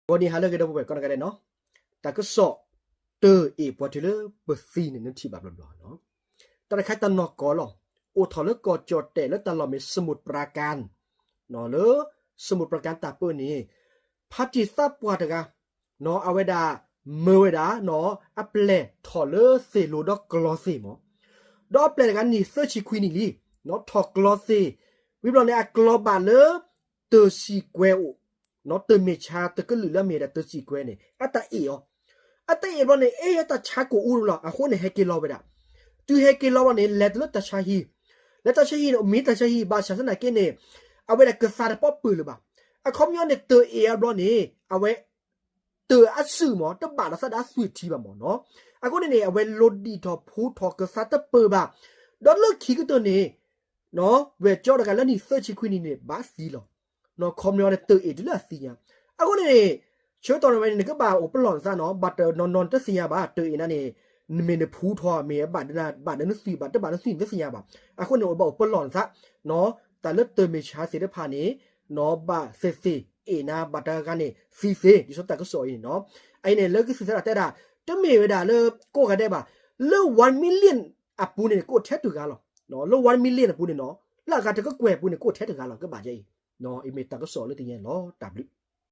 ဂီၤနံၤဟါလၢအဂ့ၤ ဒီပုၢ်ဝဲၢ်ကိးဂၤဒဲးနီၤ, တၢ်ကစီၣ် တၢၢ်အ့ၣ်ပှၤတုၤလၢပသံန့ၣ် နထံၣ်ဘၣ်ဘျီဘျီနီၤ, တၢ်တခါတၢ်နီၢ်ကီၢ်လီၤ, အိၣ်ထီၣ်လၢကီၢ်ကၠီၣ်တဲၣ်လၢတၢ်လီၢ်မ့ၢ် စမုတ်ရပှၤကၣ် လၢ စမုတ်ရပှၤကၣ် တၢ်ပၢန့ၣ် ဖါတံၢ်သးပှၢ်တဂၤ နီၤ အဝဲဒၣ် မၢဝဲဒၣ်နီၤ အပျဲၢ်ထီၣ်လၢသ့ၣ်လိၤဒီးကျီသ့ၣ်မး, ဒီးအပျဲၢ်တဂၤန့ၣ် သၢဆံခွံနံၣ်လံ, နီၤ ထီၣ်ကျီသ့ၣ်, ဝံၤဘျီန့ၣ် အကျီဘၣ်လၢ တၢ်စံၣ်ကွဲအိၣ်, နီၤ တၢ်မဲာ်ဆှးတကလုာ်လၢအမ့ၢ်ဝဲဒၣ်တၢ်စံၣ်ကွဲန့ၣ် အတၢ်အ့ၣ်အီၤ, အတၢ်အ့ၣ်ဘျီန့ၣ် အ့ၣ်အတၢ်ဆါကိၢ်အူတဘျီ အဃိန့ၣ် ဟဲက့ၤလီၤဝဲဒၣ်, တုၤဟဲက့ၤလီၤဘျီန့ၣ် လဲၤတုၤလၢတၢ်ဆါဟံၣ်, လၢတၢ်ဆါဟံၣ်န့ၣ် မ့ၢ်တၢ်ဆါဟံၣ်ဘၣ်ဆၣ်သနာ်က့န့ၣ် အဝဲဒၣ်ကသါတပီၢ်ပၢၢ်လၢၤဘၣ်, အခီပညီန့ၣ် တၢ်အ့ၣ်အီၤဘျီန့ၣ် အဝဲ တၢ်အစုၣ်မး တဘၣ်ဒီးသးဒီးသွံၣ်ထံဘၣ်မးနီၤ, အဃိန့ၣ်န့ၣ် အဝဲလိၤဒံးထီၣ်ဖှူထီၣ်ကသါတပၢၢ်ဘၣ်, ဒီးလၢခံကတၢၢ်န့ၣ် နီၤ ဝဲၢ်ကၠီတဂၤလၢနံၣ်သၢဆံခွံနံၣ်န့ၣ် ဘၣ်သံလီၤ, နီၤ ခီပညီန့ၣ် တၢ်အ့ၣ်တုၤလၢအသံညါ, အဃိန့ၣ်န့ၣ် ဆၢကတီၢ်န့ၣ်ဝဲန့ၣ် နကဘၣ်အိၣ်ပလီၢ်နသးနီၤ, ဘၣ်တနီၤနီၤနတသ့ၣ်ညါဘၣ်, တၢ်အ့ၣ်နၤန့ၣ် နမ့ၢ်နဖှူထီၣ်မ့ၢ်ဘၣ်ဒၣ် ဘၣ်ဒၣ်နသွံၣ်ဘၣ် တဘၣ်နသွံၣ်နတသ့ၣ်ညါဘၣ်, အဃိန့ၣ် အိၣ်ဘၣ်အိၣ်ပလီၢ်နသး, နီၤ တၢ်လၢတၢ်မဲာ်ဆှးသ့ၣ်တဖၣ်န့ၣ် နီၤ ဘၣ်သ့ၣ်သ့ၣ်အ့ၣ်နၤ ဘၣ်တဂၤဂၤန့ၣ်သံသ့ ဒ်သိးတၢ်ကစီၣ်အံၤန့ၣ်နီၤ, အအံၤန့ၣ် လၢကသံၣ်သရၣ်တဲဒၣ် တမ့ၢ်ဝဲဒၣ်လၢကိးဂၤဒဲးဘၣ်, လၢ one million အပူၤန့ၣ် ကအိၣ်ထဲတဂၤလီၤ, လၢ one million အပူၤန့ၣ်နီၤ လၢအဂၤတကကွဲၢ်အပူၤန့ၣ် ကအိၣ်ထဲတဂၤလီၤ ကဘၣ်ယဲအံၤ, အံၤမ့ၢ်တၢ်ကစီၣ်လၢတနံၤညါလီၤ တၢ်ဘျုး